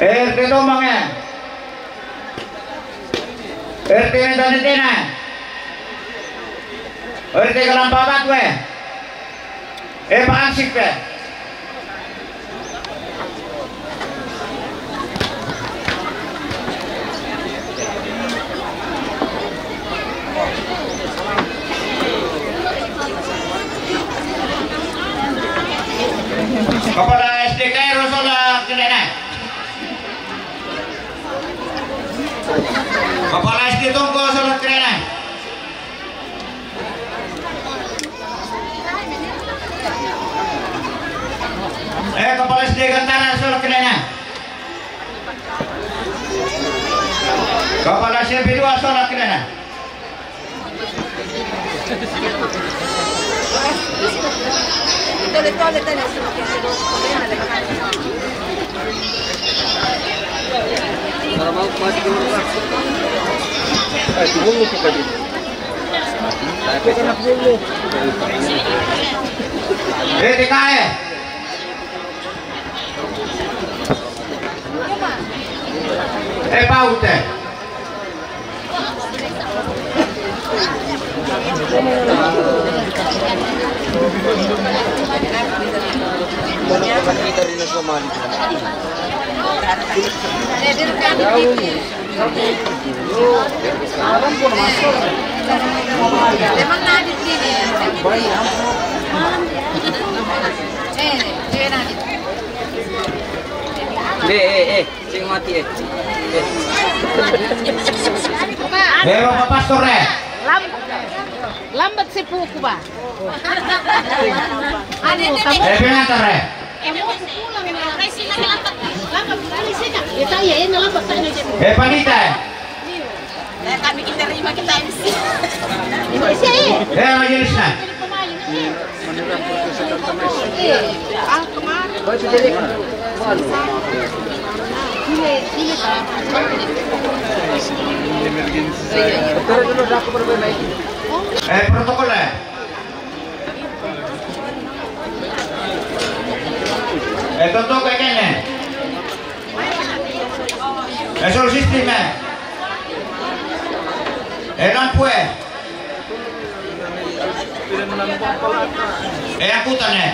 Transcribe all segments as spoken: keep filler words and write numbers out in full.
Eh, R T Tombang, eh. R T Medan Tena. R T Galampa Batu, eh. Eh, Pak Ansip, eh. Kepala S D K R, sola kenana. Kepala S D Tongko, sola kenana. Eh, kepala S D Gantara, sola kenana. Kepala S M P dua, sola kenana. Eh, T K E. Eh, Paute. Eh, eh, eh. Sing mati, eh. Eh. Eh, Bapak Pastor, eh. Lam-, lambat si puku ba. Anu, kamu eh, pengantar, eh. Kamu pulang, eh. Lambat, lambat, lambat, lambat. Eh, panitia, eh. Eh, kami kita terima kita M C. M C, eh. Eh, majelisnya. Eh, protokol, eh. Eh, tutup kakinya. Eh, sound system, eh. Eh, lampu, eh. Eh, angkutan, eh.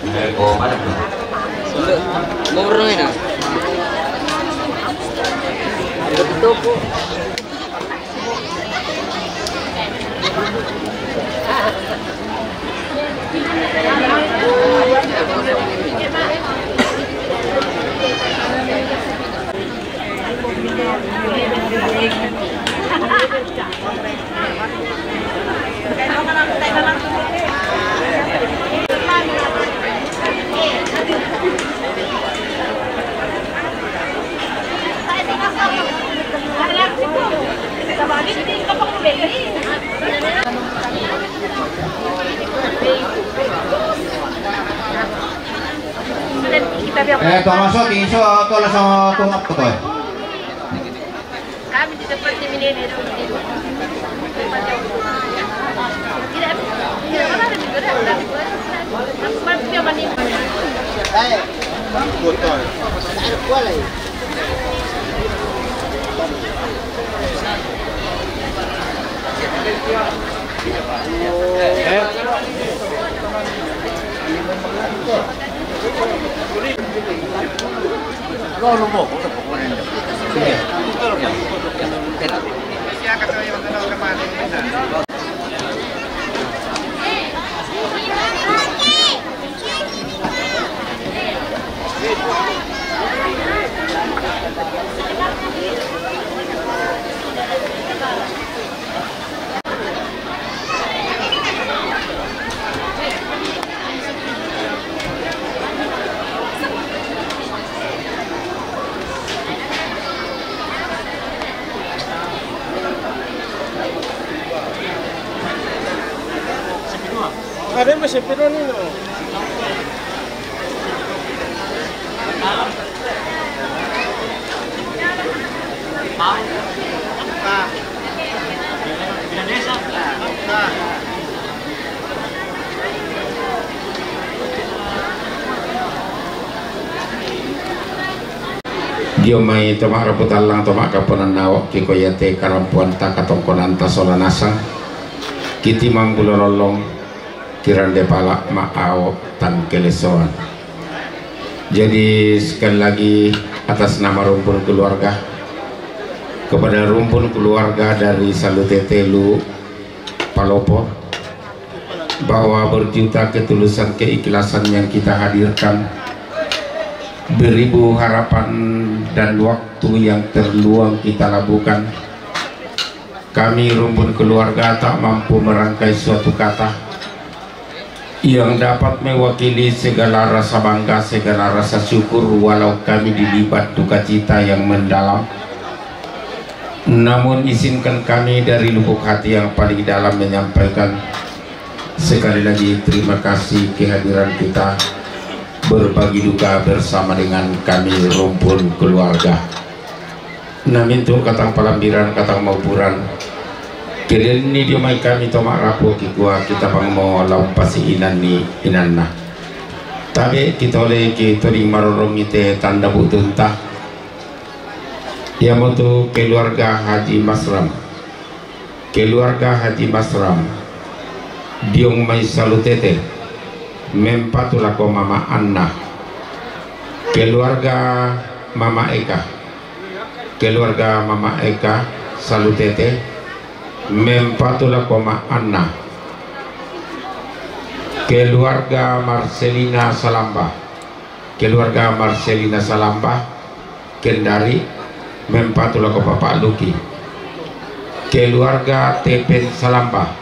Eh, oh, mana tu? Mau orang ini? Betul, Bu. Eh, Tomaso, Tinso, Tolaso, Tungap, Tokoy. Kami di depan tim ini, ini, ini. Tidak, tidak apa-apa juga dah. Aku bantu dia mandi. Harus masih penuh nih, no. Dio mai tomak rapu tallang, tomak kaponan nawok ki koyate karampuan ta katongkonan ta sola nasang. Ki timang bulo lollong, ki rande pala ma' ao tangkelesoan. Jadi sekali lagi atas nama rumpun keluarga, kepada rumpun keluarga dari Salutete Lu Palopo, bahwa berjuta ketulusan keikhlasan yang kita hadirkan, beribu harapan dan waktu yang terluang kita labuhkan, kami rumpun keluarga tak mampu merangkai suatu kata yang dapat mewakili segala rasa bangga, segala rasa syukur, walau kami dilibat duka cita yang mendalam. Namun izinkan kami dari lubuk hati yang paling dalam menyampaikan sekali lagi terima kasih kehadiran kita berbagi duka bersama dengan kami rumpun keluarga. Na mintu' katang palambiran, katang maupuran, ke den ni dio mai kami tomak rapu ki kua kita bang mo laum pasi inan ni inanna. Tabe' ki tole ki toding marorong ite tanda butunta. Iamotu keluarga Haji Masram. Keluarga Haji Masram, diong mai Salutete, mempatu lako Mama Anna. Keluarga Mama Eka, keluarga Mama Eka Salutete, mempatu lako Ma Anna. Keluarga Marcelina Salamba, keluarga Marcelina Salamba, Kendari, mempatu lako Papa Luki. Keluarga Tepen Salamba,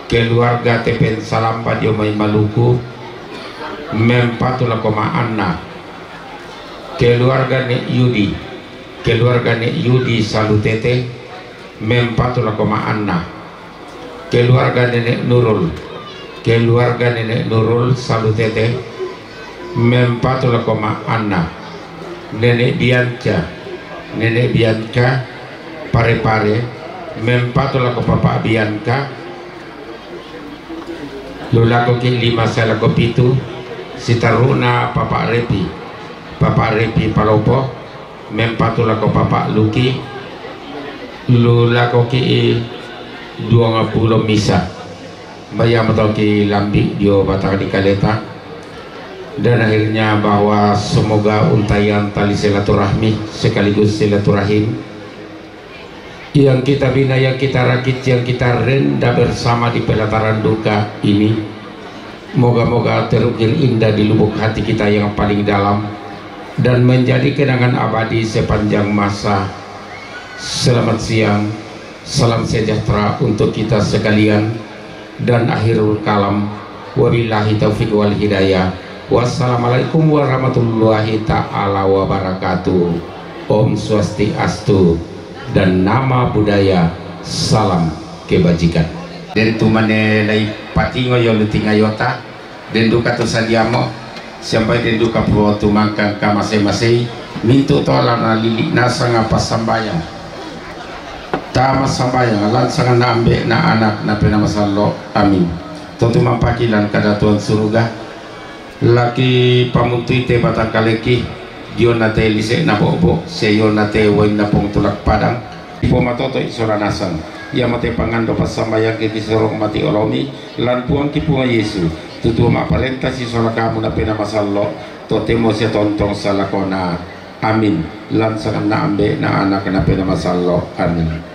keluarga Tepen Salamba dio mai Maluku, mempatu lako Ma Anna. Keluarga Nek Yudi, keluarga Nek Yudi Salutete, mempatu lako Ma Anna. Keluarga Nenek Nurul, keluarga Nenek Nurul Salutete, mempatu lako Ma Anna. Nenek Bianca, Nenek Bianca Parepare, mempatu lako Papa Bianca. Lu lako ki lima sae lako pitu, sitaru'na Papa Repi, Papa Repi Palopo, mempatu lako Papa Luki, lu lako ki duangpulo misa. Mbayang matoki lambi' dio batang di kaleta. Dan akhirnya bahwa semoga untaian tali silaturahmi sekaligus silaturahim yang kita bina, yang kita rakit, yang kita renda bersama di pelataran duka ini, moga-moga terukir indah di lubuk hati kita yang paling dalam dan menjadi kenangan abadi sepanjang masa. Selamat siang, salam sejahtera untuk kita sekalian, dan akhirul kalam, wabillahi taufiq wal hidayah. Wassalamualaikum warahmatullahi ta'ala wabarakatuh. Om Swastiastu. Dan nama budaya, salam kebajikan. Den tumane lai patingo yo lutingayota, den duka tu sadiamo, siampai den duka puo tumangkang kamasei-masei, mintu' to la nalili' nasanga passambayang. Tama sambayang, lan sanganna Ambe' na Anak na Penaa Masallo'. Amin. To tumampaki lan kadatuan suruga, laki pamuntui te batangkaleki, diona te lise'na bo'bo', sia iona te uainna Pong Tulak Padang, dipomatoto'i sola nasang. Iamo te pangando passambayangki disoro' mati olomi, lan Puangki Puang Yesu, tu tuo ma'parenta sisola kamu na Penaa Masallo', totemo sia tontong salakona. Amin. Lan sanganna Ambe' na Anak na Penaa Masallo'. Amin.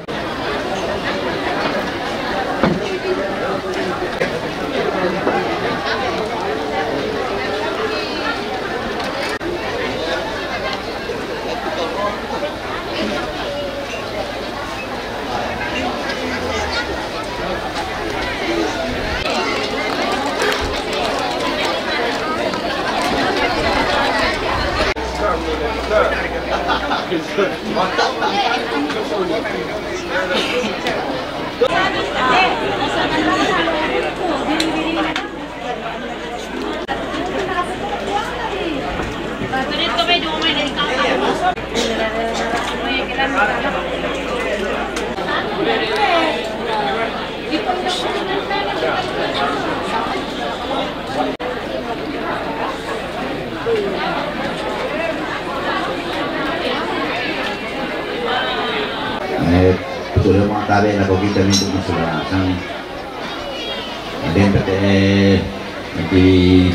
Tabe' lako kita mintu' musula sang. Adempet, eh, di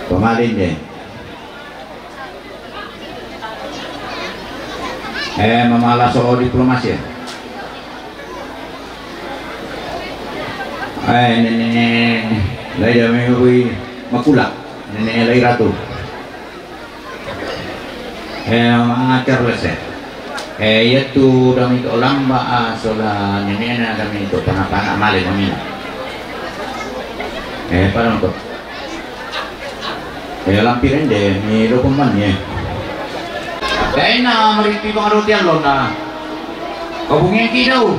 pamalin de. Eh, mamala so diplomasi. Eh, nene' lai dame kui makula. Nene' lai ratu. Eh, mangajar lese. Eh, iya tu dami tu lamba, ah, sola nene'na dami tu pana-pana male mamina. Eh, pada nonton. Eh, lampiren de, ni lo pemban ye. Kaina marimpi bang roti alona. Kau bunyi kidau.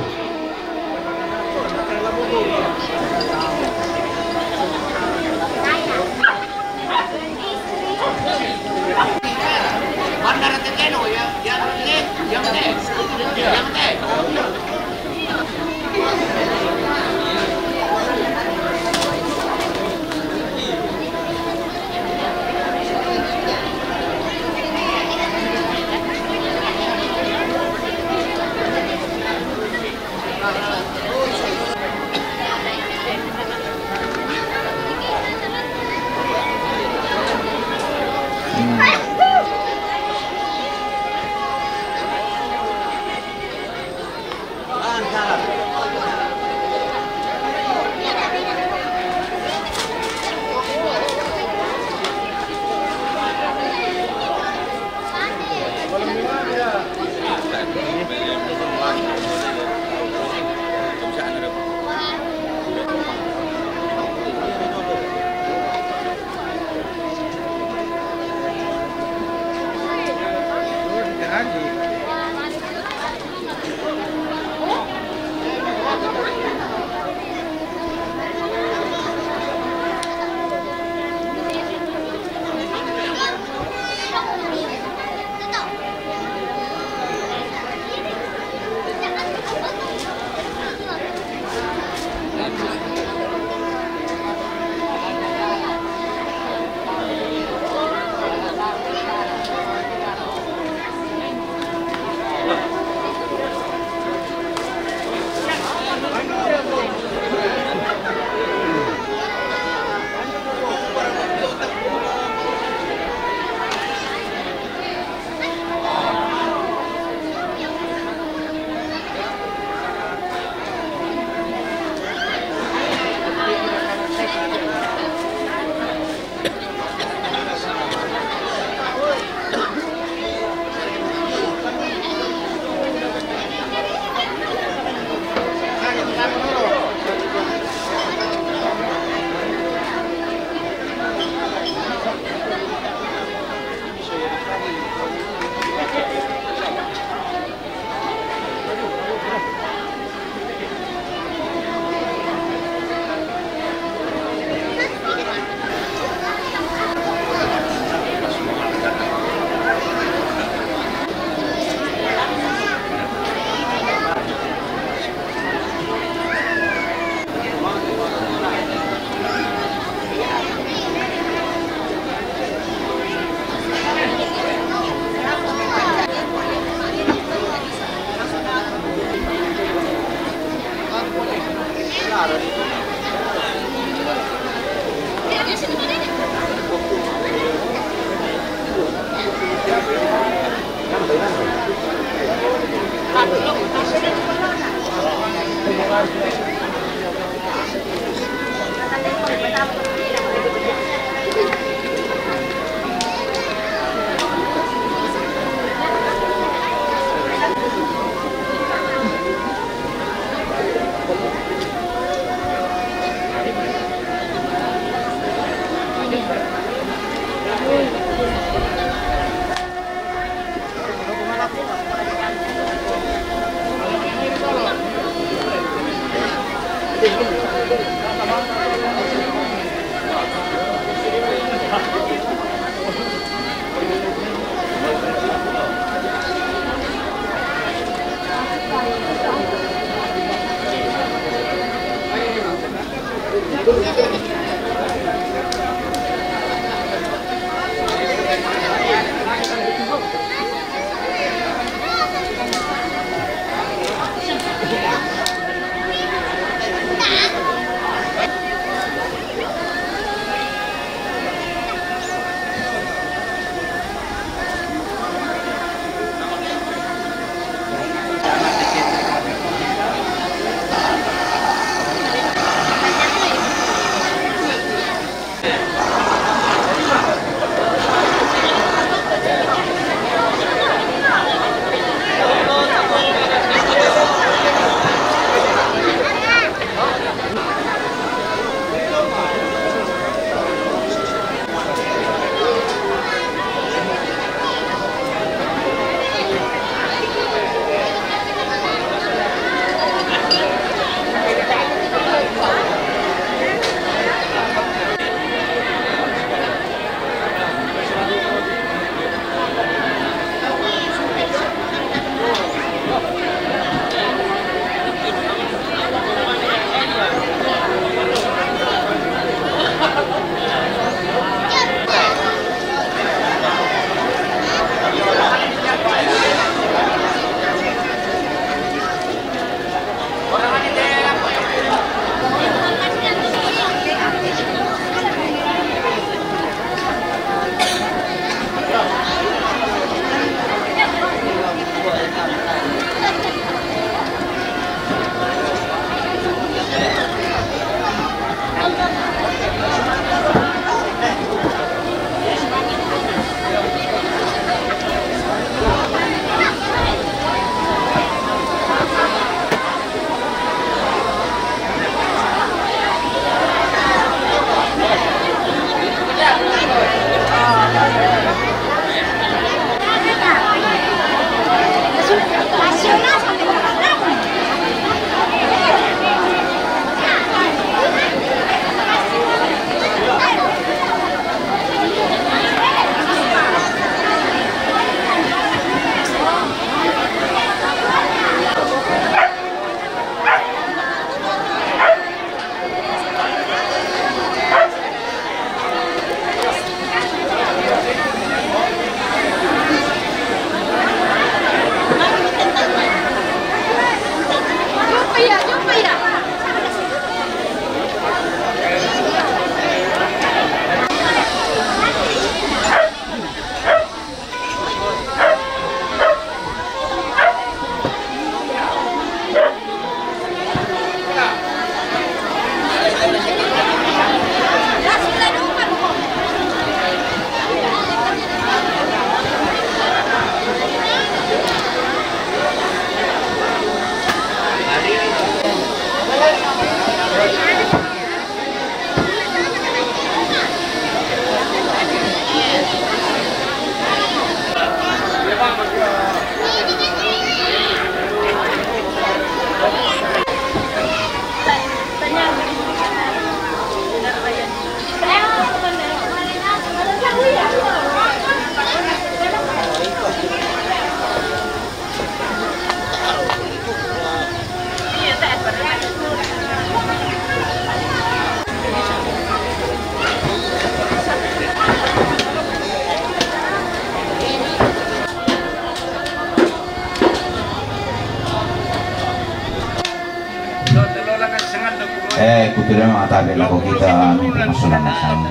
Eh, kuterima mata bela ko kita minta masulan nasang.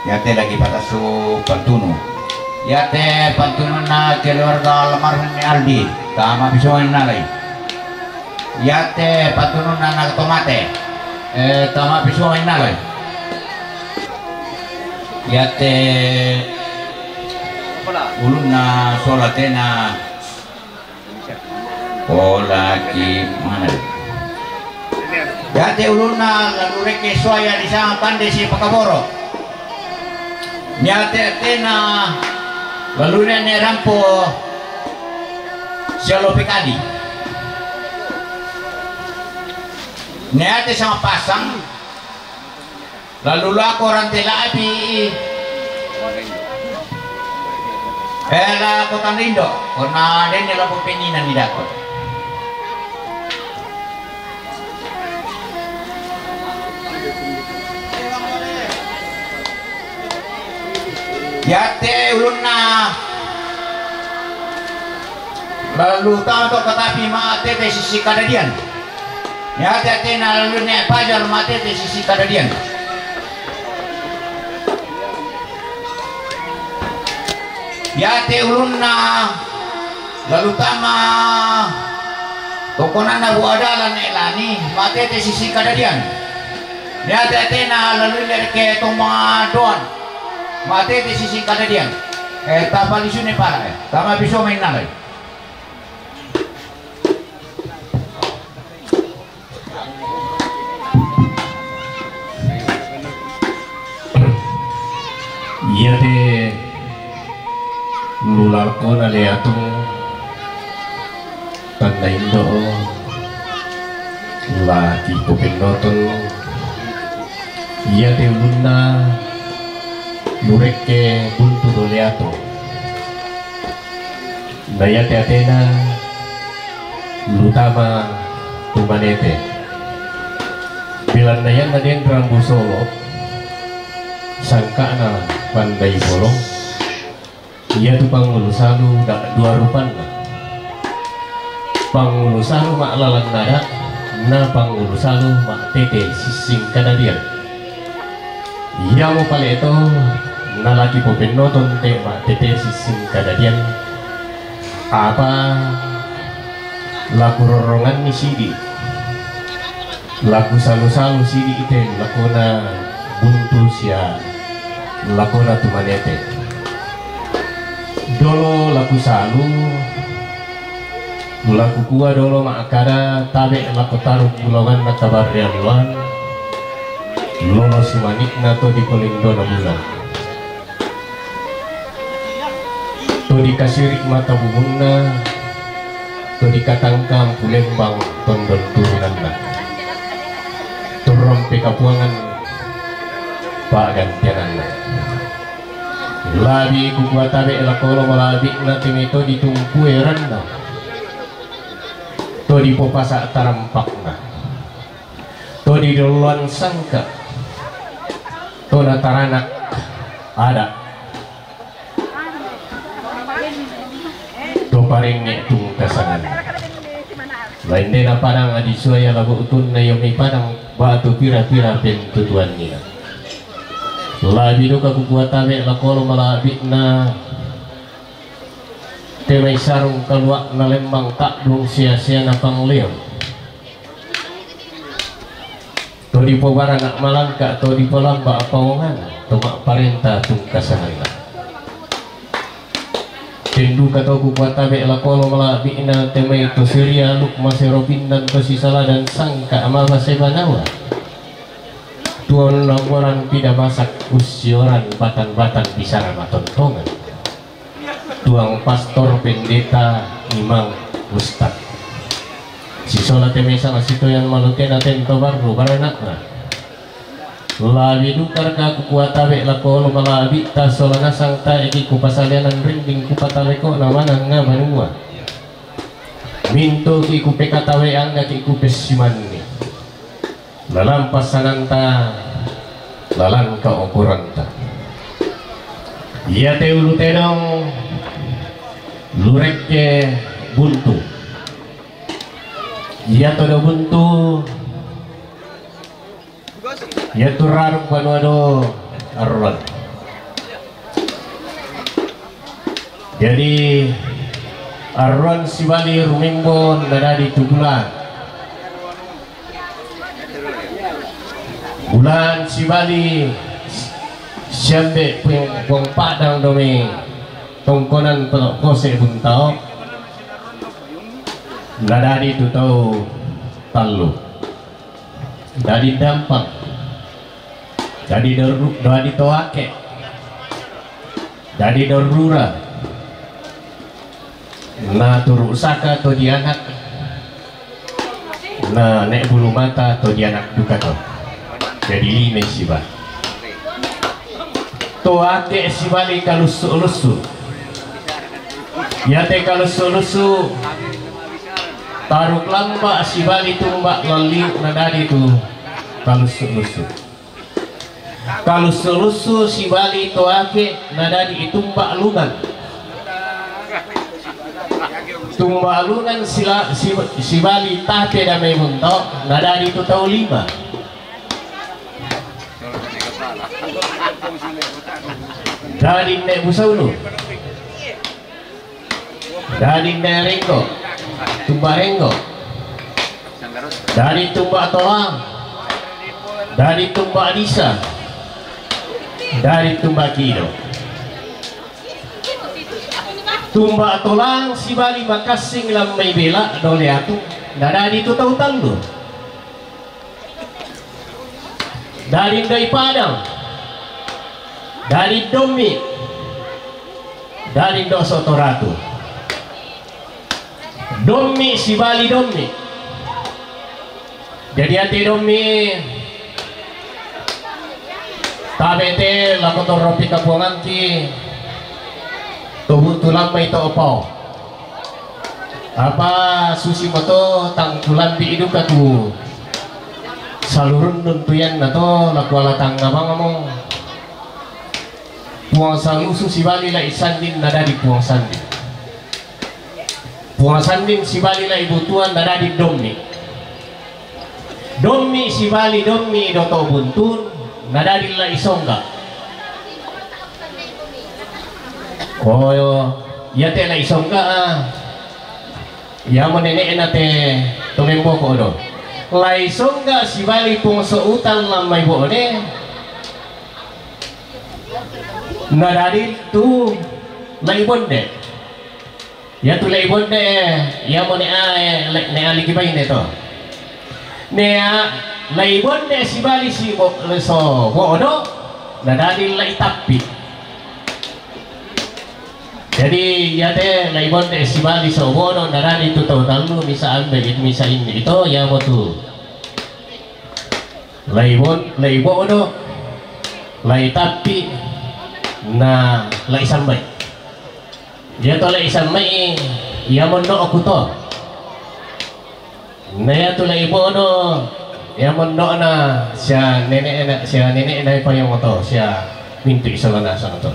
Iate lagi patasu pantunu. Iate pantununna keluarga almarhum ni Aldi. Tama pisau innalai. Iate pantununna na tomate. Eh, tama pisau innalai. Iate ulunna sola tena. Pola ki mana? Iate ulunna lalu reke soaya di sama pande si pakaboro. Iate tena lalu nene rampo sialo pekadi. Iate sama pasang. Lalu lako rante labi. Eh, lako Tanrindo. Kona denne lako penina ni dako. Iate ulunna lalu tama to katapi ma tete sisi kadadian. Iate atena lalu ne pajar ma tete sisi kadadian. Iate ulunna lalu tama tokonanna bu adalan elani ma tete sisi kadadian. Iate atena lalu lerke tomadoan ma tete sisi kadadian. Eh, tapa lisune pala, eh, tama piso main nalai. Iate lularkona leatung tanda indo laki kopennoton. Iate ulunna lurekke buntu do leatung. Na iate atena lutama tumanete. Bilanna ianna den rambu solo sangkana pandai bolong. Iatu pangulu salu da dua rupanna. Pangulu salu ma lalan nada na pangulu salu ma tete sissing kadadian. Iamo pale to nalaki popennoton te ma tete sissing kadadian. Apa laku roronganni sidi, laku salu-salu sidi ite lakona buntu sia lakona tumanete. Dolo laku salu, laku kua dolo makkada tabe lako taru pulawanna kabarrialloan, lolo sumanikna to di kolindona bulan. To dikasiri mata bubunna, to dikatangkang pulembang tondon turunanna. Turrong pekapuangan pagantiananna. Labi kukua tabe lakolo malabikna teme to ditumpu eranna. To dipopasa tarampakna. To didolloan sangka. To nataranak ada. To parenge tungkasanganna. Lain dena padang adi suaya labu utunna yomi padang batu pira-pira pentutuannia. Labi duka kukua tabe lakolo malabikna temai sarung kaluakna lembang takdung sia-siana pangliang. To dipobarana malangka, to dipolamba paongana, to mapparenta tungkasanganna. Tenduka to kukua tabe lakolo malabikna temai to sirialu masero pindan to sisaladan sangka mapasebanawa. Tuon lamoran pida masak ussioran batan-batan bisara matontongan. Tuang pastor, pendeta, imang, ustad. Sisola temesa masitoyan malutena tento barru baranakna. Labi dukarka kukua tabe lakolo malabikta sola nasang taeki kupasalenan rinding kupataleko namanang nga banua. Mintuki kupekatawe anggaki kupessimanni. Lalang passananta, lalang kaokuranta. Iate ulu tedong lurekke buntu. Ia todo buntu Iya tu raruk banua do arron. Jadi arron sibali rumimbo nadadi tu bulan. Bulan sibali siambe puang, puang padang domi tongkonan pelok kose buntao. Nadadi tu tau tallu. Dadi dampang. Dadi doru, dadi toake. Dadi dorura. Na turu saka to dianak. Na nek bulu mata to dianak duka to. Jadi lime siba. Toake sibali kalusu-lusu. Yate kalusu-lusu. Taruk lamba sibali tumba laliu nadadi tu kalusu-lusu. Kalusu-lusu sibali toake nadadi itumba lungan. Tumba lungan sila, si, sibali tate damai bunto nadadi tu tau lima. Dadi nek busaulu. Dadi nek renggo. Tumba renggo. Dadi tumba tolang. Dadi tumba disa. Dadi tumba kido. Tumba tolang sibali makassing lammai bela dole atu. Nadadi tu tau tallu. Dadi ndoi padang. Dadi dommi. Dadi ndo sotoratu. Dommi sibali dommi. Jadi ate dommi tabete lako torropi kapuangangki. Tubu tulammai to opao. Apa susi moto tang kulambi iduka tu salurun duntuyan na to lakuala tangga bangamo. Puang salusu sibali lai sandin nadadi puang sandin. Puang sandin sibali lai butuan nadadi dommi. Dommi sibali dommi doto buntun nadadi lai songga. Oh, iya te lai songga ah. Iya mo nenek na te tumembo ko do. Lai songga sibali puang so utan lamai bone. Nadadi tu lai bonde. Iya tu lai bonde, iya mo ne a, ne ali kibai ne to. Ne a lai bonde sibali si bo, so bodo. Nadadi lai tapi. Jadi iya te lai bonde sibali so bodo nadadi tu tau tallu misa ambe misa indi ito iya mo tu. Lai bon, lai bodo, lai tapi, na lai sambai. Iya to lai sambai, iya mondo aku to. Na iya tu lai bodo, iya mondo na sia nenek na sia nenek na payong to sia mintu isolana sana to.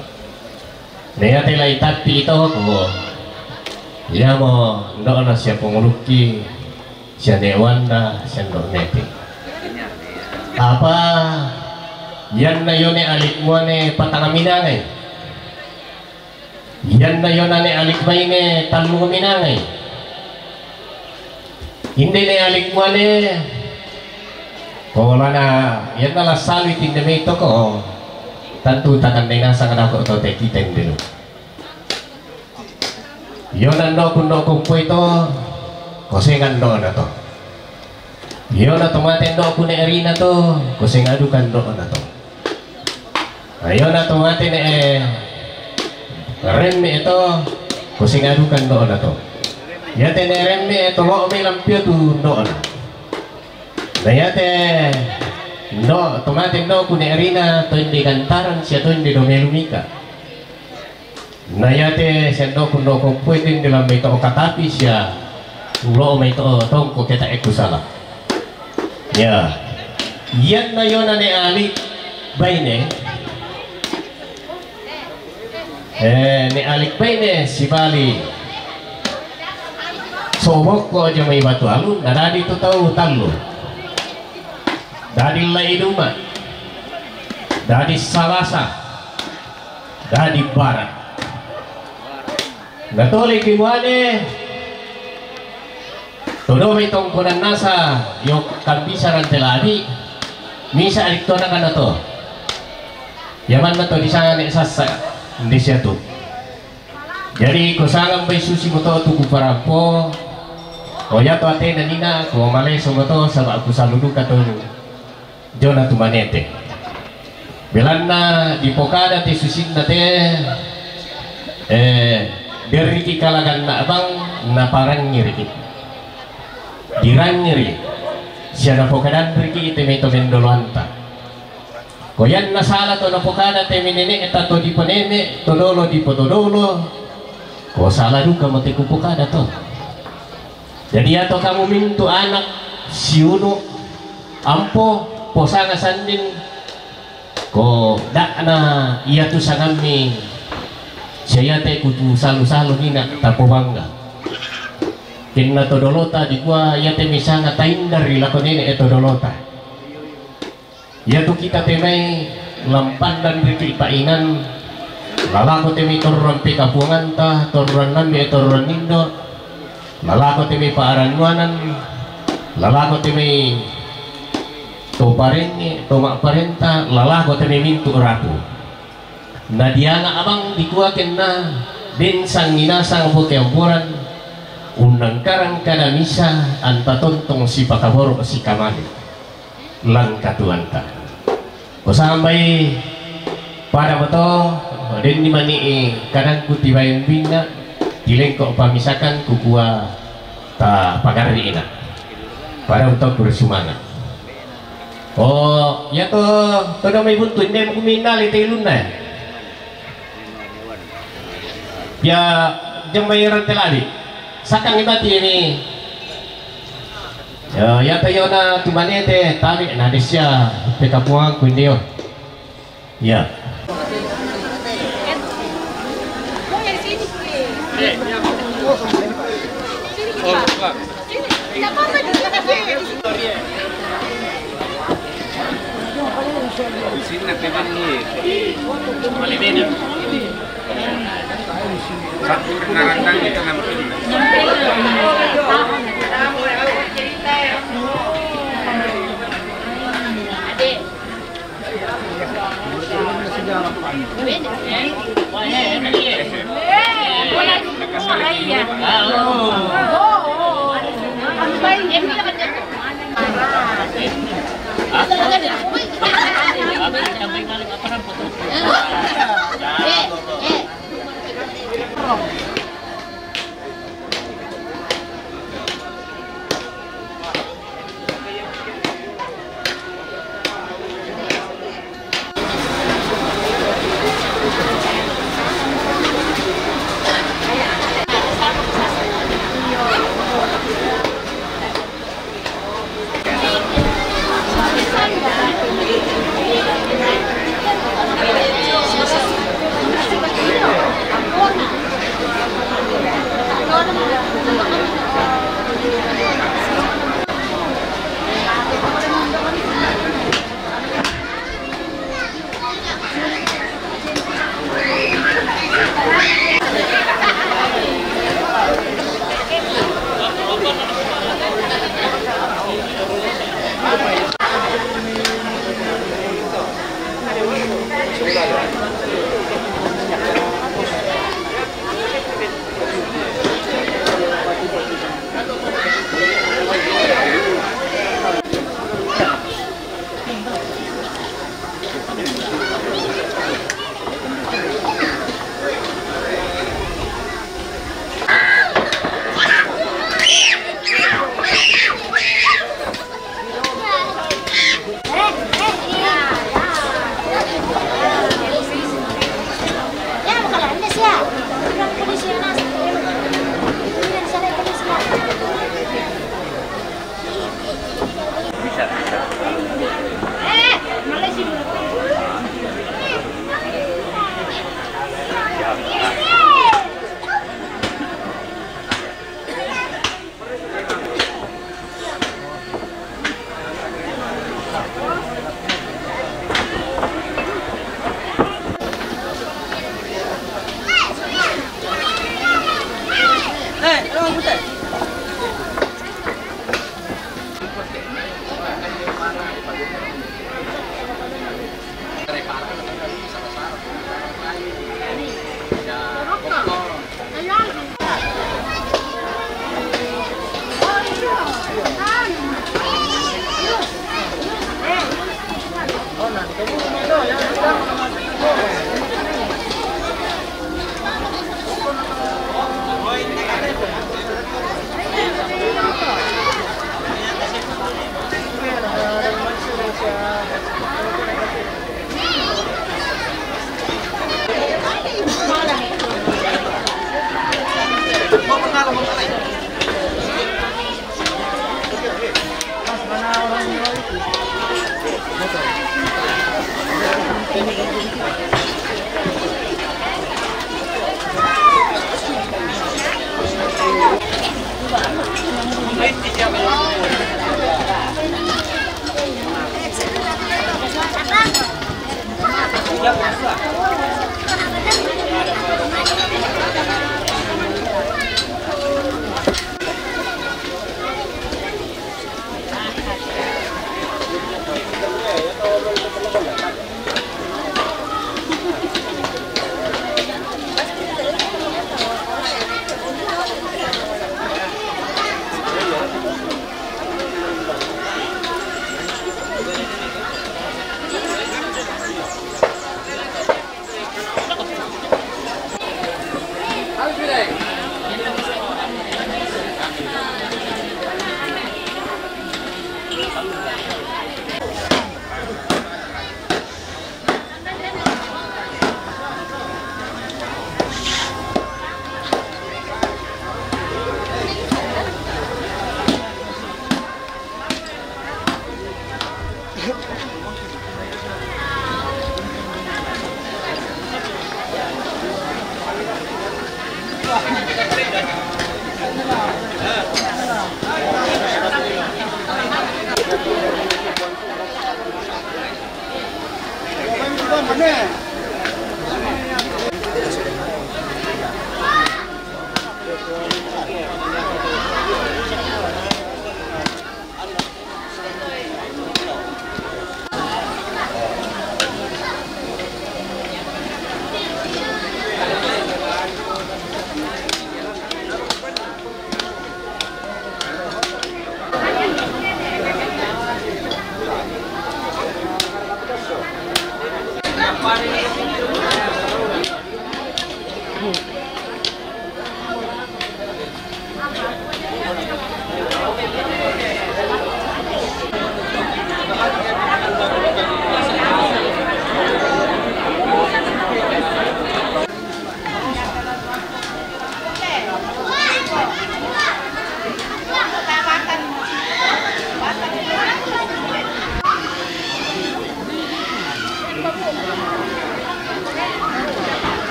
Na iya te lai tapi to ko. Iya mondo na sia penguluki. Siane wanda, siando mete. Apa, ianna yone alikmuane patang minangai. Ianna yonane alik maine tallu minangai. Inde ne alikmuane, kolana ianna la salui tinde mei toko. Tantu takandai nasang dako to te kita inde lu. Iyo nando kundo kumpui to, kosengan do na to. Iyo na tomate ndo kune erina to, kosengan dukan do na to. Iyo na tomate ne remme to, kosengan dukan do na to. Yate ne remme to lo me lampio tu do na. Na yate ndo tomate ndo kune erina to inde gantaran sia to inde do melumika. Na yate siando kundo kumpui tinde lamai to katapi sia ulo mai to tongko keta eku sala. Ya. Ianna yona ne alik baine. Eh, ne alik baine sibali. Sobok ko aja mai batu alun, na dadi tu tau tallu. Dadi lai duma. Dadi Salasa, dadi Bara. Natole ki muane, todo mai tongkonan nasa yo kambisa rante labi, misa adik tona kana to. Yamanna to disanga ne sassa, disiatu. Jadi ko sanga mbai susi moto tu kuparampo, o ya to atena nina ko maleso moto saba kusaluduka to. Jona tu manete. Belanna dipokada te susinna te, eh, derriki kalaganna abang naparangngiriki. Dirangngiri sia napokadanriki te meto mendoloanta. Koyanna sala to napokada te meneneta to diponene, to dolo dipotodolo, ko sala duka mo te kupokada to. Jadi, ato kamu mintu anak, siunu, ampo, posanga sandin, ko dakna iatu sangammi, sia iate kutu salu-salu nina tapobangga. Kenna to dolota dikua iate misanga taindari lako nene e to dolota. Iatu kita te mai lampandan riki painan, lalako te mai torroan pekapuanganta, torroan nambe, torroan nindo, lalako te mai paarannuanan, lalako te mai to parenge, to ma'parenta, lalako te mai mintu rapu. Na dianga abang dikua kenna, den sanginasang boke amboran, unnangkarang kada misa, anta tontong sipakaboro sikamane. Langkatuanta. Kusambai pada moto, denni mani kadangku tibaen binna, tilengko pamisakan kukua ta pagarri ina. Pada moto kursumana. Oh, ya to, to mai buntu, inde kuminali te ilunna. Ya, jembai rante lali. Sakang ibati ini. Ya, ya to yona tumanete tali na desia pekapuang kuindio. Ya.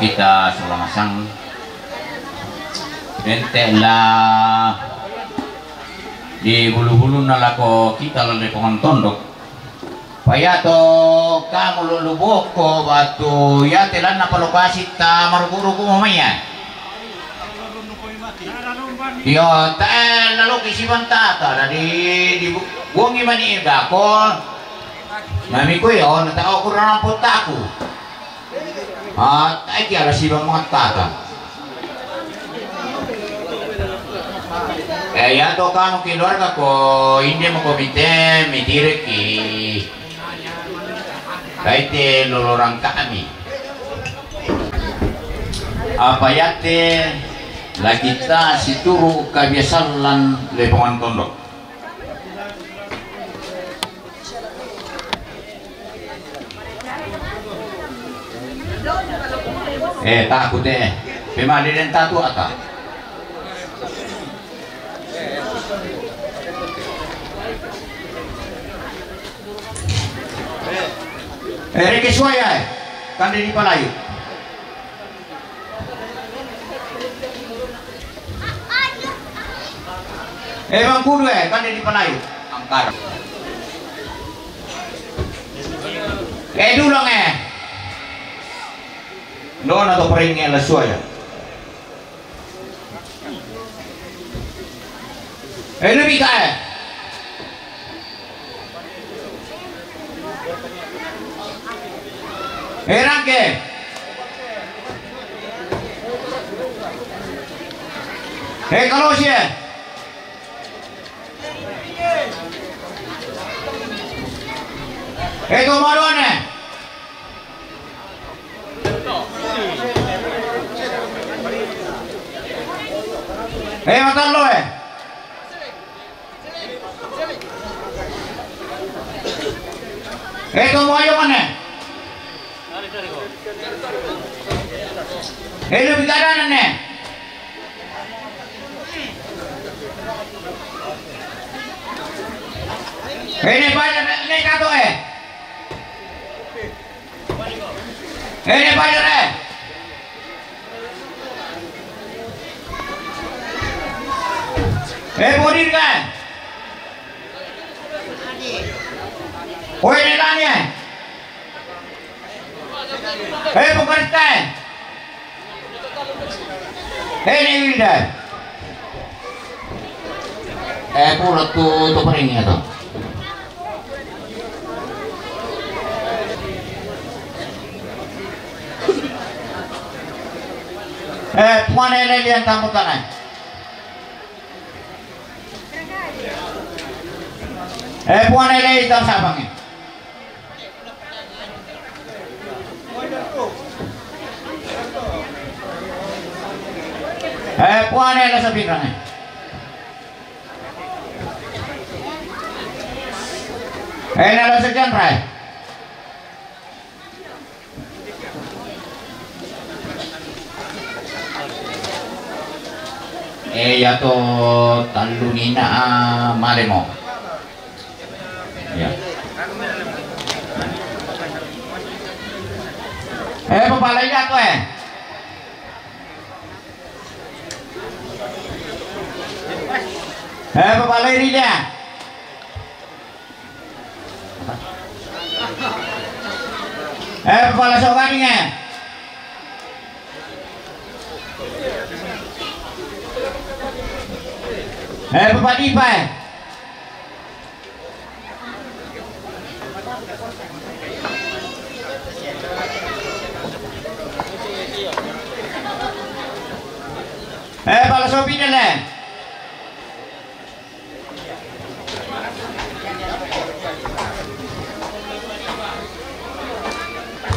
Kita sulamasang. Ente la di bulu-buluna lako kita la Lepongan Tondok. Payato kamu lulu boko batu ya telanna palokasi ta maruku-ruku mamaya. Iyo, tae laloki sibantata dadi di bu-, buangi mani dako. Mami ku iyo, na tau kurang potaku. Ah, tae ki ala siba mangattata. Eh, iya to kanu keluarga ko inde mo komite mitireki. Kaite lolorang kami. Apa yate lagi ta situru kabiasallan Lepongan Tondok. Eh, takut eh. Pemali den tatu ata. Eh, reke suaya eh. Kande di palayu. E, mangkudu e, kan di panayu. Angkara. E, dulang e. Dona to pering e la suaya. E, lebih ka e. E, rangke. E, kalosi e. E, to madoane. E, matallo e. E, to moyo mane. E, lu bigada nane. E, ne baya ne kato e. E, ne baya ne. E, bodir ka. Oe, ne lani e. E, bukan te. E, ne wilda. E, pura tu, tu pering e to. E, puane le lian tamu tanai. E, puane le itam sabangi. E, puane la sabinrang e. E, na la sajanra e. E, ya to tallu nina a malemo. Ya. E, papalai ya to e. E, papalai ri dia. E, papala soka dinge. E, papadipa e. E, pala sopi dele.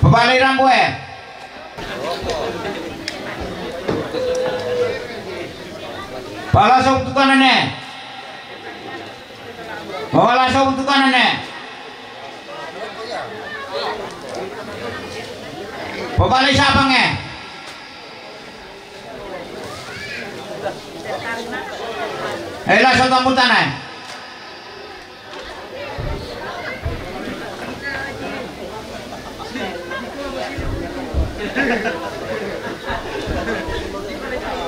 Papalai rambu e. Pala sop tukanane. Pala sop tukanane. Papalai sabang e. E, la sop tamutana e.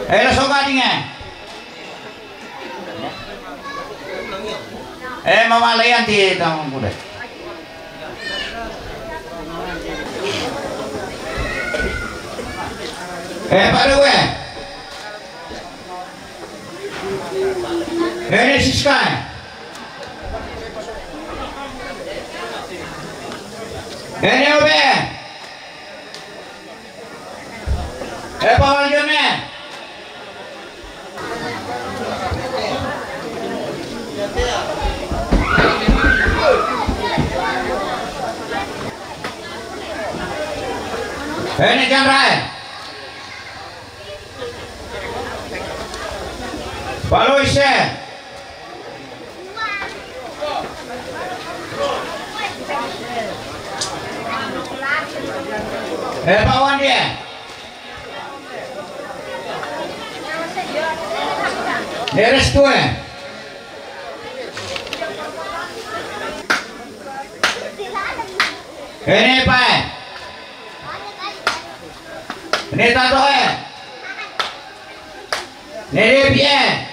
E, la soka dinge. E, mama leyan ti tang kuda. E, padu e. E, ne siska e. E, ne obe. E, pawal jone. E, ne janra e. Paloise. E, pawandi e. E, restu e. E, ne pa e. Ne tato e. Ne repi e.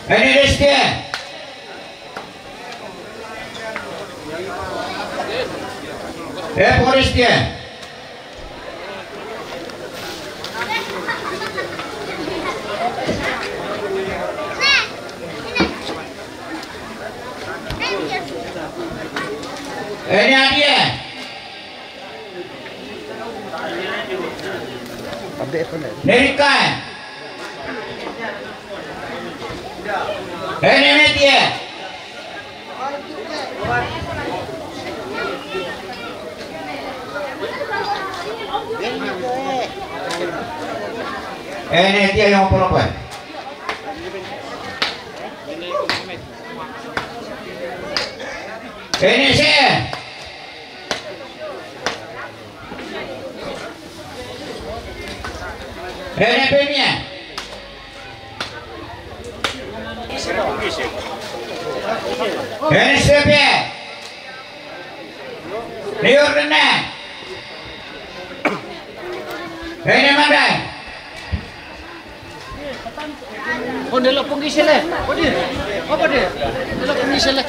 Ene Destie. E Pore Destie. Ene Adie. Nerikae. Ene Metie. Ene tie yang porope. Ene se. Ene Pemie. Ene Sepe. Nior dene. Ene Mandai. Oh, dela punggi sele. Oh, dia. Apa dia? Dela punggi sele.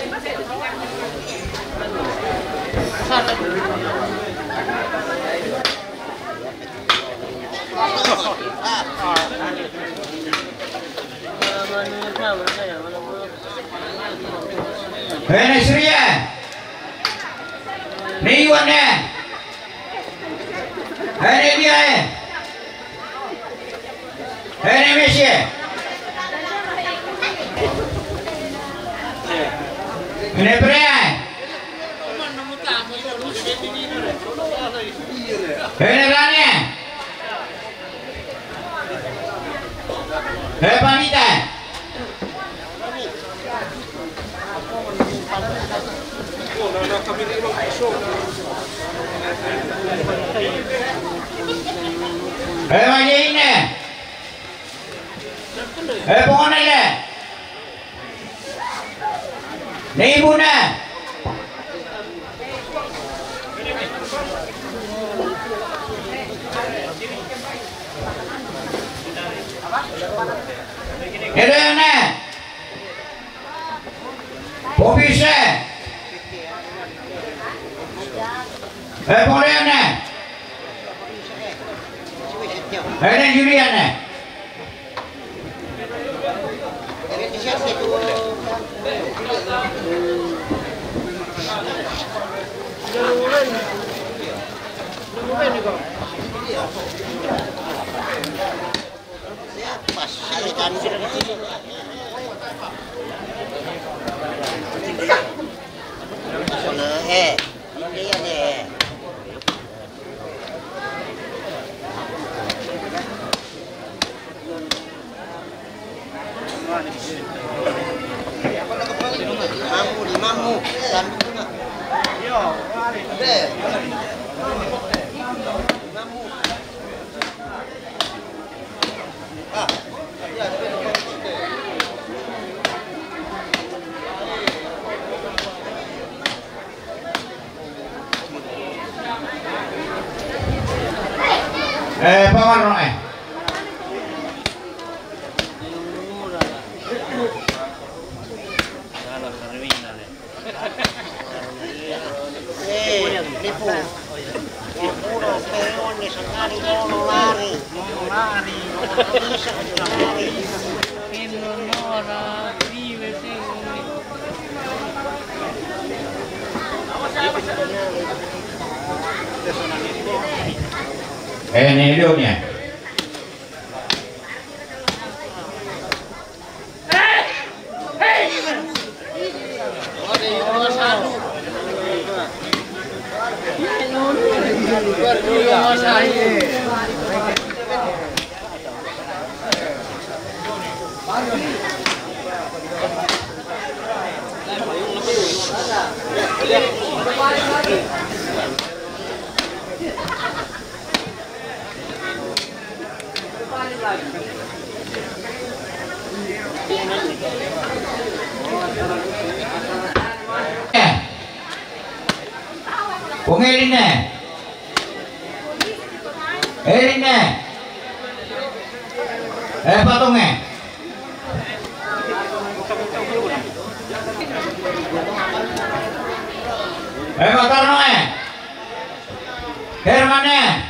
Ene Srie. Ni wane. Ene Diae. Ene Mesie. Ene Preae. Ene Ranie. E Panitae. E Majeine. E Pongonele. Nei bune. Edene. Popise. E Pongonele. Ene Juliane. Eh, ini ya deh. Limamu, limamu, tandukna. Limamu. Ah, iya. Eh, Pak Warno, eh. Eh, nipu. Pura peone sekali mau lari. Mau lari. Bisa lari. Eh, ini dulunya. Pungirine. Erine. Eh, patunge. Eh, Matarno, eh. Herman, eh.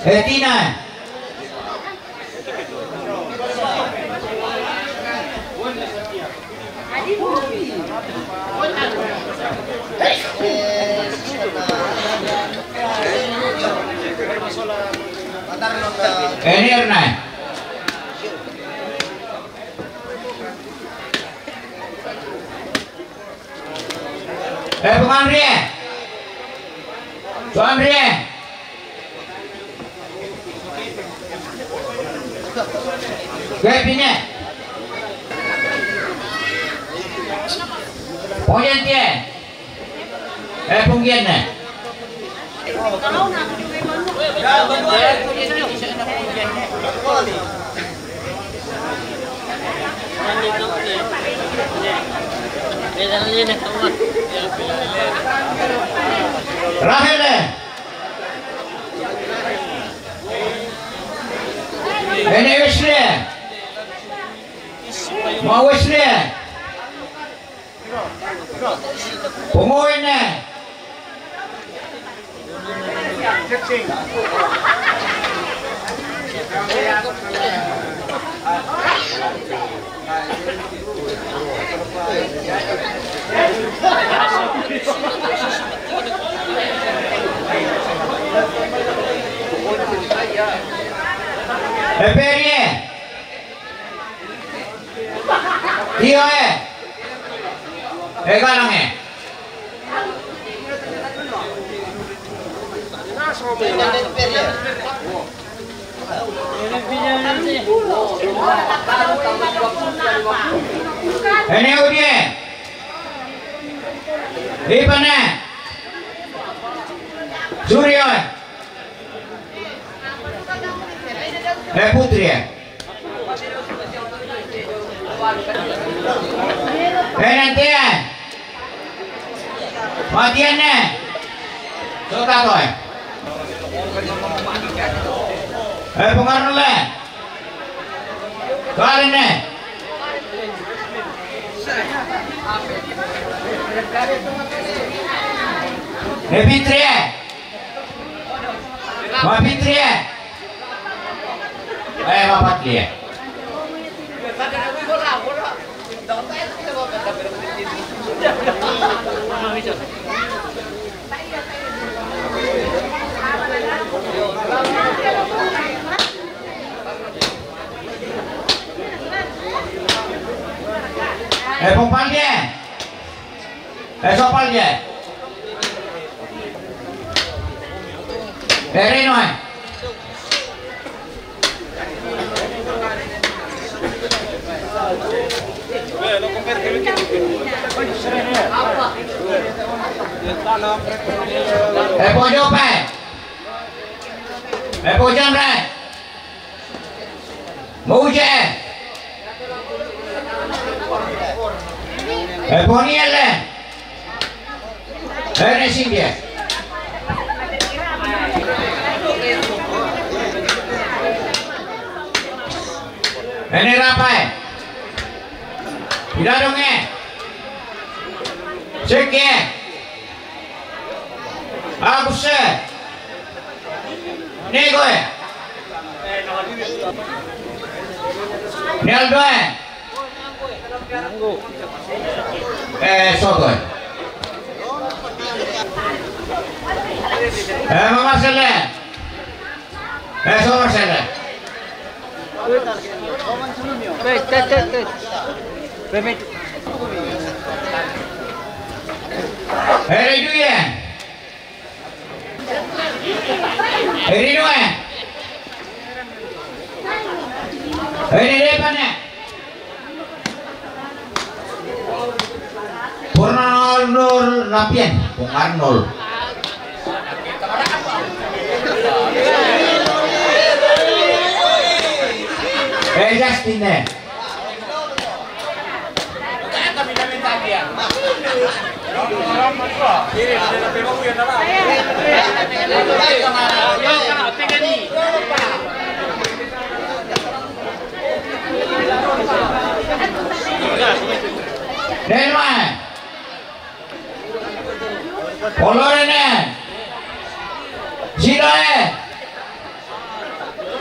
Eh, Tina, eh. Eh, Herman, eh. Eh, Pung Andri, eh. Pung Andri, eh. Gue pine. Pung Yanti, eh. Eh, Pung Yan, eh. Rahel, eh. Ene Wesley. Ma Wesley. Pomoy ne. Eperie. Tio, eh. Eh, Galang, eh. Ene Udie. Ipane. Suryo, eh. Eh, Putri, eh. Eh, nanti, eh. Matian, eh. Sota to, eh. Eh, Pung Arnol, eh. Karen, eh. Eh, Fitri, eh. Ma Fitri, eh. Eh, Ma Patli, eh. Eh, Pung Paldi, eh. Eh, Sopal je. Eh, Reno, eh. Eh, Pojope. Eh, Pojamre. Mouje. Eh, Poniele. Eh, Nesindia. Eh, Nerapai. Idadonge. Sekie. Abuse. Negoe. Nealdoe. Eh, Sotoe. Eh, Mama Sele. Eh, Soma Sele. Eh, Rejuye. Eri dua. Eri depan ya. Purna Nur Lapian, Pung Arnol. Eh, Justin, eh. Dai, dai.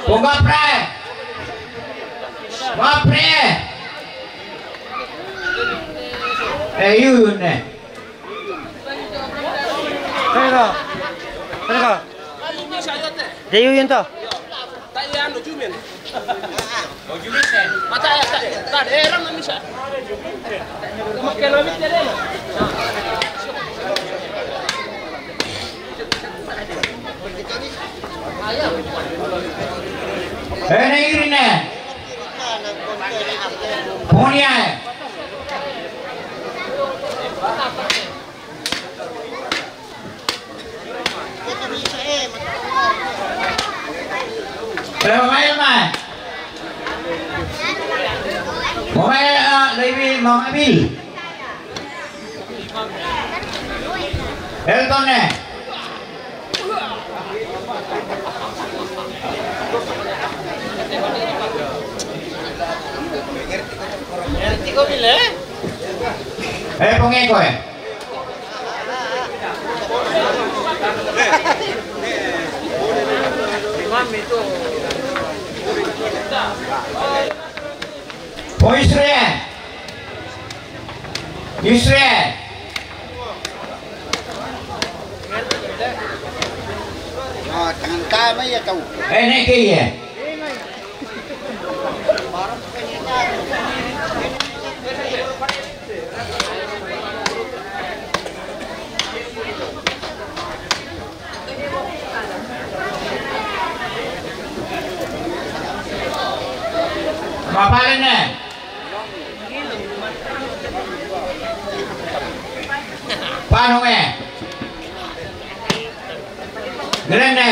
Pongapre. Mapre. Eh, yun eh. Tara ka. Tara ka. Jayu yun to. Ene irine. Punya. Pero mai mai. Mai, ah, Levi, Mama Bil. Elton eh. Eh, pongeko eh. O Israel. Israel. Ah, tangan tama ya kau. Eh, nek ya. Mapalene. Panunge. Grande.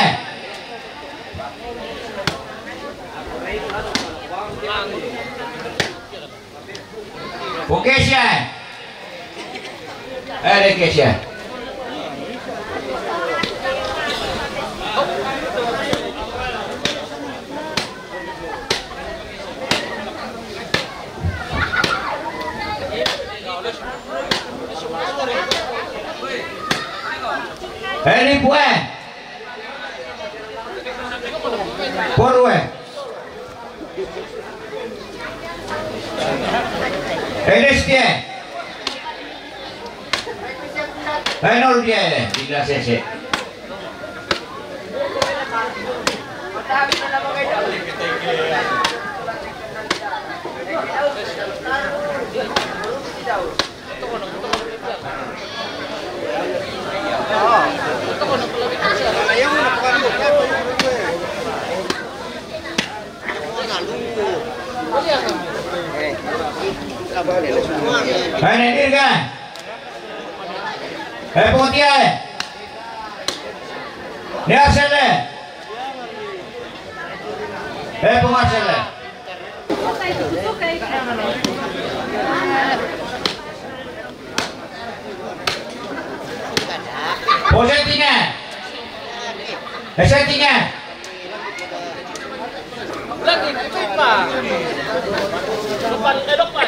Oke, siya. Eh, oke, siya. Eh, ni pue. Porue. Enes dia. Enol dia. Bila sese. Hai, Nendir, kan? Eh, Pontia, eh. Ni Arsel, eh. Eh, Pung Arsel, eh. O settingan. E settingan. Lagi, itu, Pak. Depan, eh, depan.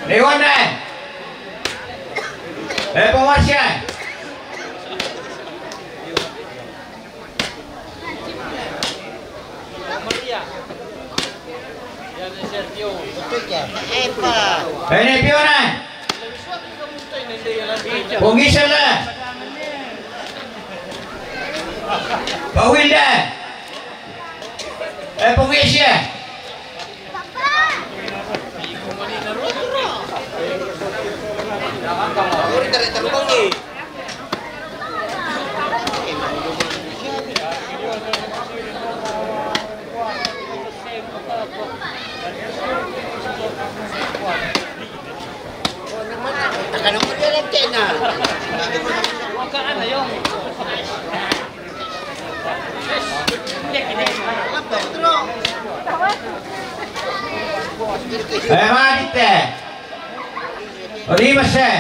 Dewan, eh. Eh, Pung Arsel. Ene pione. Pung Gisela. Pung Wilda. Eh, Pung Gisela. Eh, mari te. Ribase.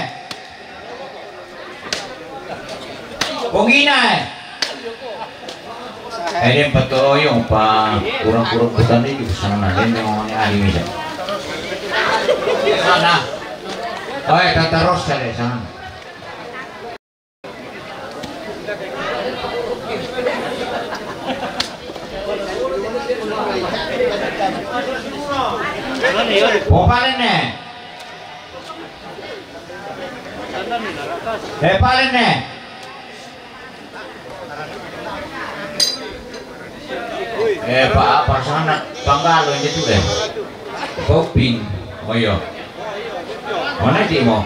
Pung Ina, eh. Eh, dia empat orang pa kurang-kurang petani juga sana, dia memang ahli bisa. Sana. Oi, tataros sa le, sa. Popalenne. Epalenne. Eh, pa, pa sana panggalo itu, eh. Poping. Oh, iya. Mana di mo?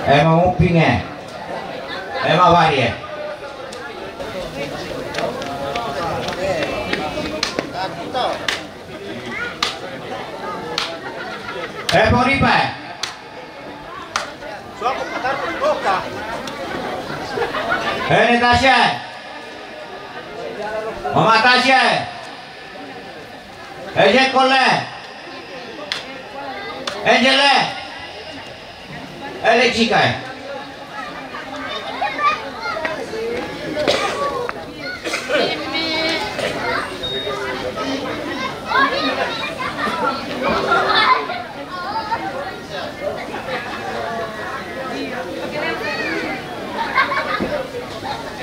Eh, ma uping, eh. Eh, ma wari, eh. Eh, poripa, eh. Eh, Natasha. Mama Tasha. Eh, Jekole. Angele. Eh, Lechika.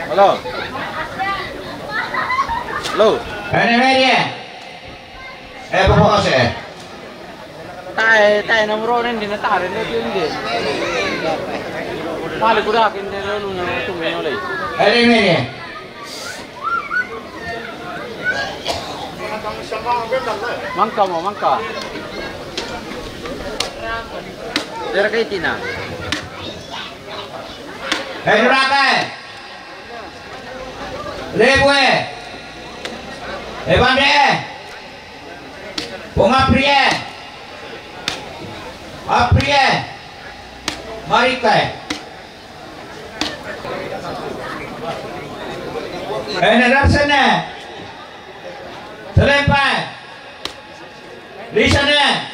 Halo. Halo. Ene media. Eh, pokoknya. Tae, tae na murone ndi na tare, ndi ndi. Mali kuda ke ndi lo lu na tu me no le. Ene media. Mangka mo, mangka. Dera kai tina. Eh, Duraka, eh. Lebu, eh. Eh, Bande, eh. Pongapri, eh. Apri, eh. Marika, eh. Eh, Nadarsen, eh. Selempa, eh. Lisane.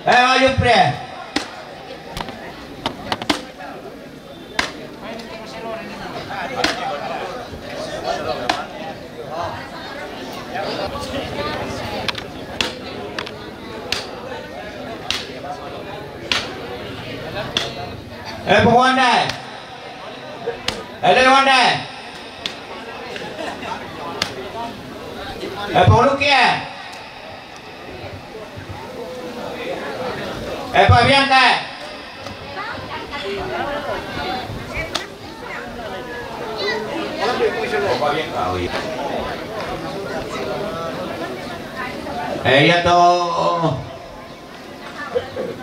Eh, ayo, pre. Eh, pawandai. Eh, lewandai. Eh, paulukia. Eh, Pak Bianca. Eh, iya to.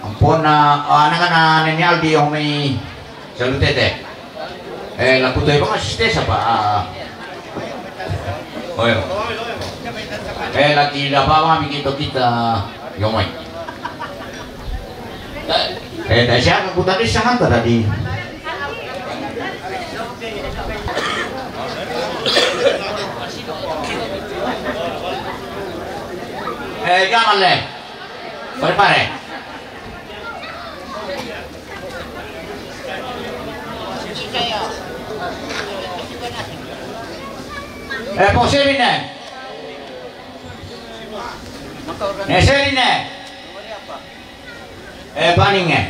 Ampun, ah, anak-anak neni Aldi yang mai. Salute te. Eh, la kutoi bang asiste sapa? Ah. Oh, iya. Eh, lagi dapat apa mi kita kita yomai. Eh, dari siapa ku tadi sangat tadi? Eh, jangan le. Pare, pare. Eh, po Serine. Eh, Serine. Eh, Paninge.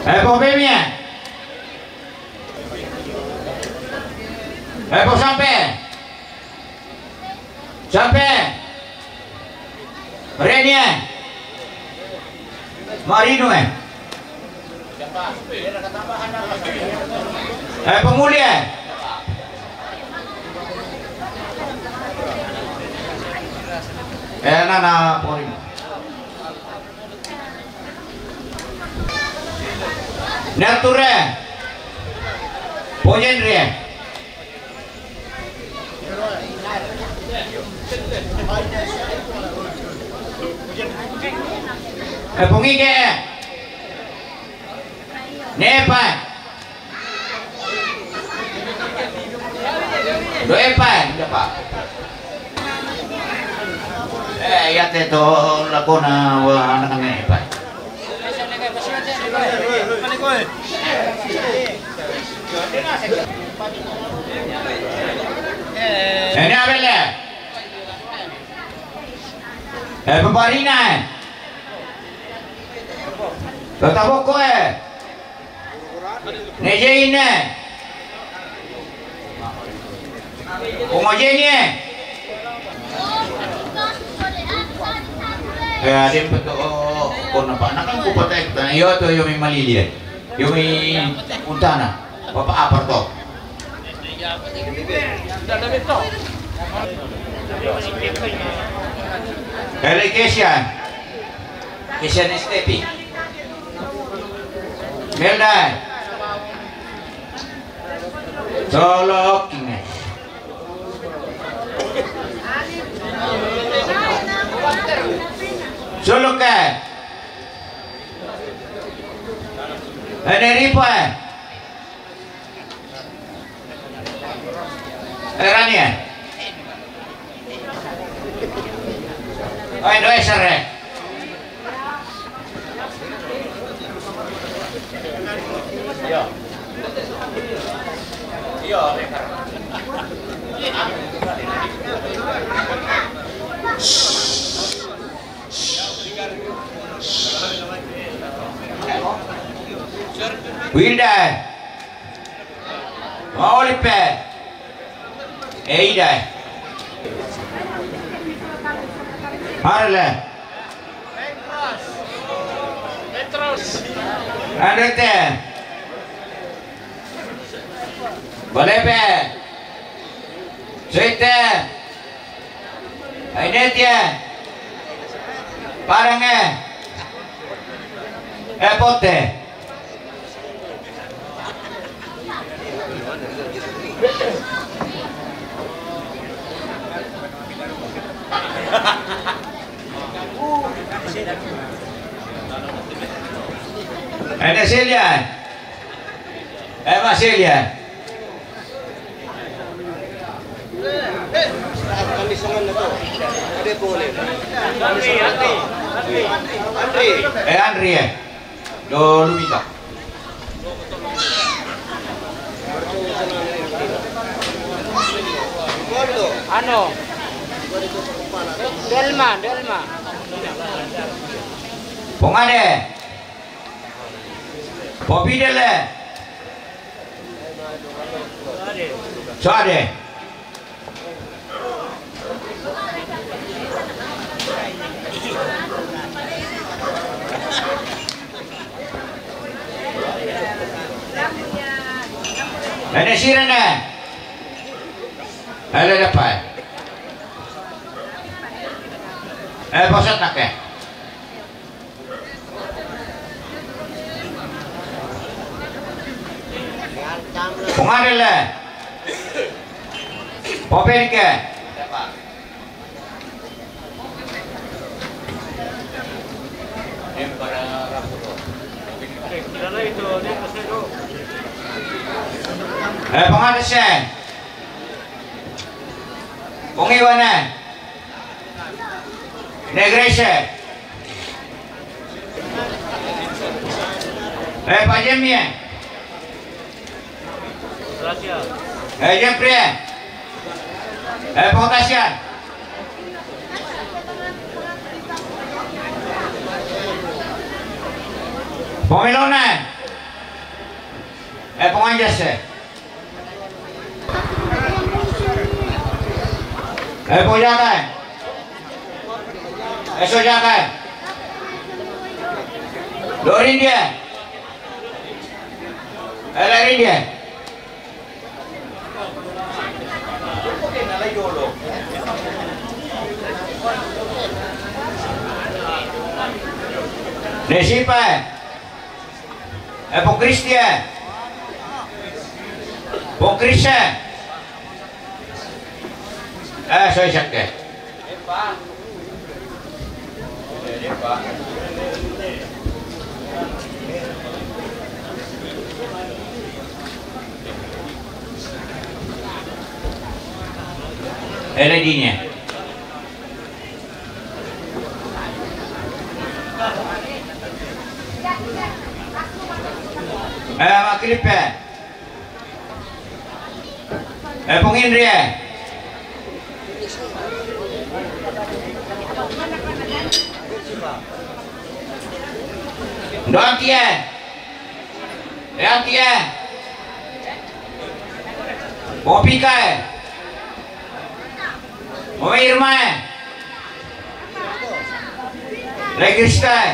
Eh, po Pemie. Eh, po Sampe. Sampe. Renie. Marino, eh. Eh, Pemuli, eh. Eh, nana, Pori. Nature. Poyenrie. Eh, pungike. Nepa. Doe pa, eh, nda pa. Eh, ya te to la kona wa anak-anak pa. Ene abele. Eh, paparina, eh. Tataboko, eh. Nejeine. Ungojenie. Eh, adim peto, oh, kona pa. Nakan ku patai kita. Yo to, yo mi malilie. Yo mi untana. Papa apa to? Ele Kesia. Kesia ni Stepi. Melda. Solo Kinge. Solo ke. Ene ripo, eh. Erania. Oi, no es re. Wilda. Olipe. Eida. Arle. Andrete. Balepe. Seite. Ainetie. Parange. Epote. Ene Celia. Ema Celia. Kami sangan na to. Ade po ulit. Andre, Andre. Andre. Eh, Andre, eh. Do Lumita. Ano? Delma, Delma. Pongade. Popidele. Sade. Ene sira ne. Ele dapat. Eh, posat nake. Pungadele. Popelike. Eh, pangadese. Pungiwane. Negrese. Eh, Pak Jemie. Eh, Jepri. Eh, Pokotasian. Pomilone. Eh, Ponganjase. Eh, Pojaka. Eh, Sojaka. Lorindia. Eh, Lorindia. Nesipa. Eh, Pokristia. Pokristia. Eh, soy sakke. Ele dinie. Eh, makilipe. Eh, pungindrie. Ndo antie. Eh, antie. Popikae. Ome Irmae. Legistae.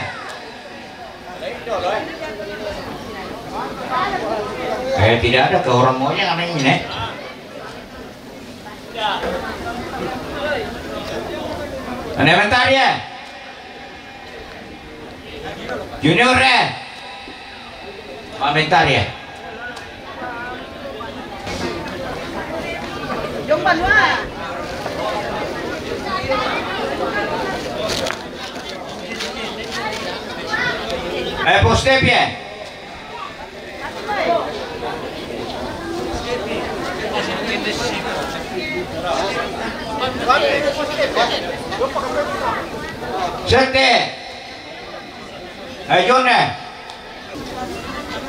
Eh, tidak ada ke orang maunya karena ini, nih. Ane mentari, eh. Junior, eh. Mamentari, eh. Jong Banua. Eh, poste pie. Sete. Ayo, ne.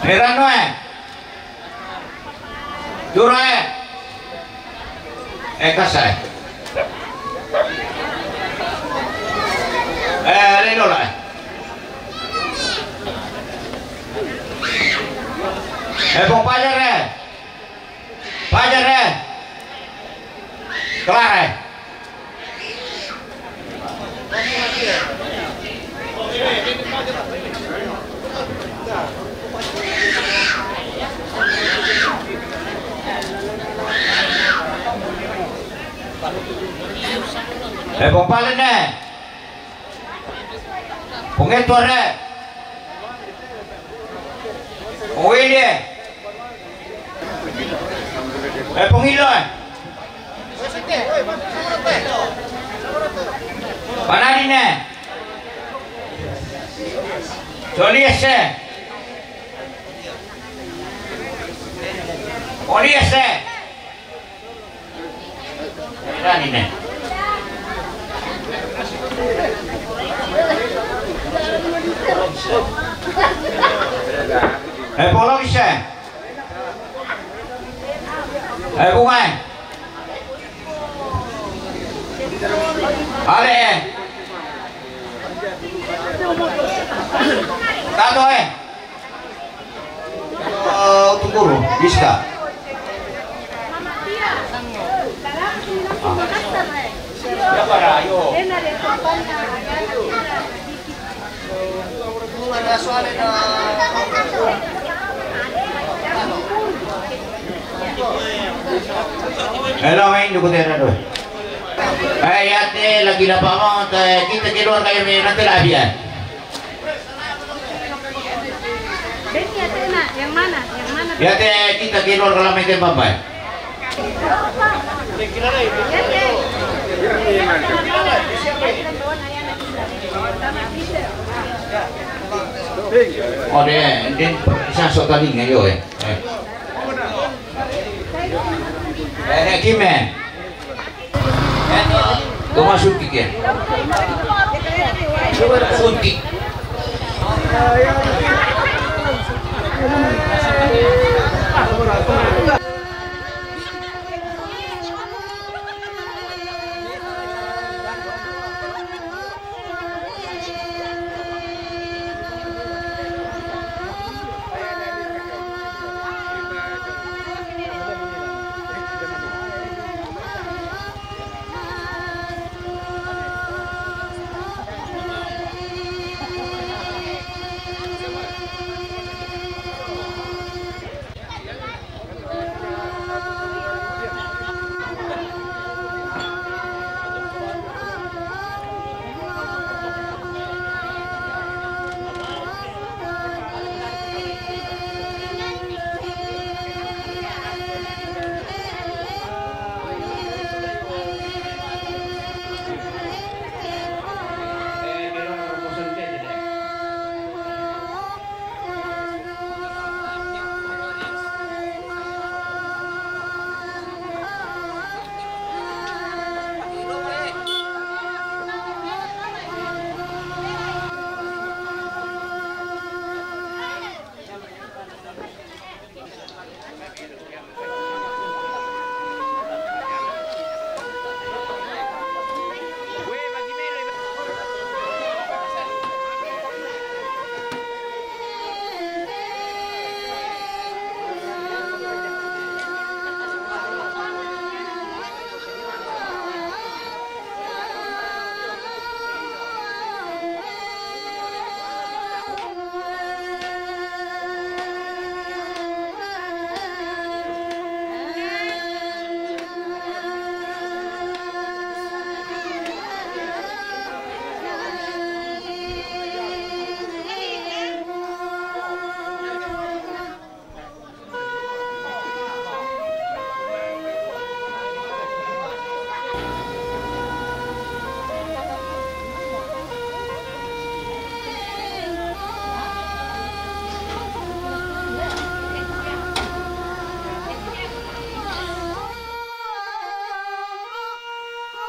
Herano, eh. Dura, eh. Eh, kasai. Eh, lelo la, eh. Eh, pong pajar, eh. Pajar, eh. Kelar, eh. Eh, pong palen, eh. Pong etuar, eh. Pong wili, eh. Eh, pong ilo, eh. Panadine. Soliese. Oliese. Panadine. Eh, pologise. Eh, bungai. Ale, eh. Tato, eh. Oh, tungkuru, Biska. Ah. Hello, main dulu, Tera, dulu. Eh, ya, te, lagi lapang mau, te, kita keluar kayak main, nanti lah, biar. Yang mana? Yang mana? Ya, te, kita keluar kalau main tembak, Pak. Oh, dia, dia, saya sok tadi, nggak, yo, eh. Eh. Eh, eh, Kim, eh. Toma suntik, ya. Suntik.